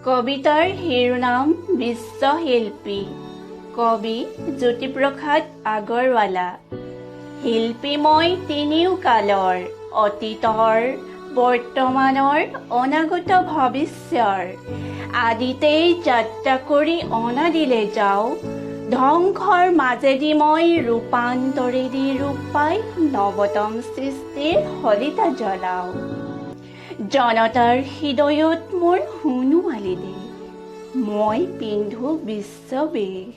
কবিতাৰ শিৰোনাম বিশ্বশিল্পী। কবি জ্যোতিপ্ৰসাদ আগৰৱালা। শিল্পী মই তিনিও কালৰ, অতীতৰ, বৰ্তমানৰ, অনাগত ভৱিষ্যৰ। আদিতেই যাত্ৰা কৰি অনাদিলে যাওঁ, ধ্বংসৰ মাজেদি মই ৰূপান্তৰেদি ৰূপ পাই নৱতম সৃষ্টিৰ শলিতা জ্বলাওঁ। জনতাৰ হৃদয়ত মোৰ সোণোৱালী দেশ, মই পিন্ধো বিশ্ববেশ।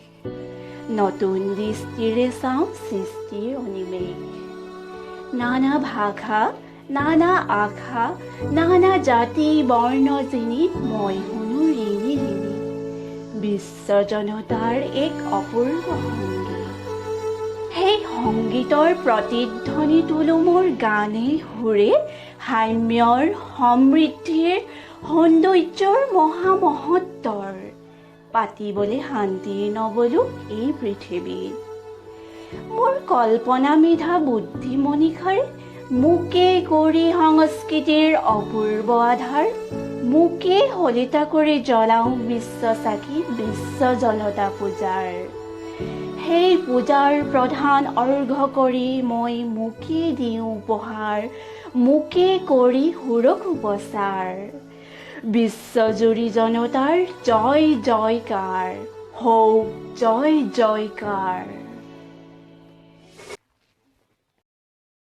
নতুন দৃষ্টিৰে চাওঁ সৃষ্টিৰ অনিমেষ। নানা ভাষা, নানা আশা, নানা জাতি বৰ্ণ জিনি মই শুনো ৰিণি ৰিণি বিশ্ব জনতাৰ এক অপূৰ্ব সংগীত। সেই সংগীতৰ প্ৰতিধ্বনি তোলো মোৰ গানে সুৰে সাম্যৰ, সমৃদ্ধিৰ, সৌন্দৰ্যৰ মহামহত্তৰ। পাতিবলে শান্তিৰ নবলো এই পৃথিৱীত। মোৰ কল্পনা মেধা বুদ্ধি মনীষাৰে মোকে কৰি সংস্কৃতিৰ অপূৰ্ব আধাৰ, মোকে শলিতা কৰি জ্বলাওঁ বিশ্ব চাকি বিশ্ব জনতা পূজাৰ। সেই পূজাৰ প্ৰধান অৰ্ঘ কৰি মই মোকে দিওঁ উপহাৰ, মোকে কৰি সুৰক উপচাৰ। বিশ্বজুৰি জনতাৰ জয় জয়কাৰ হওক, জয় জয়কাৰ।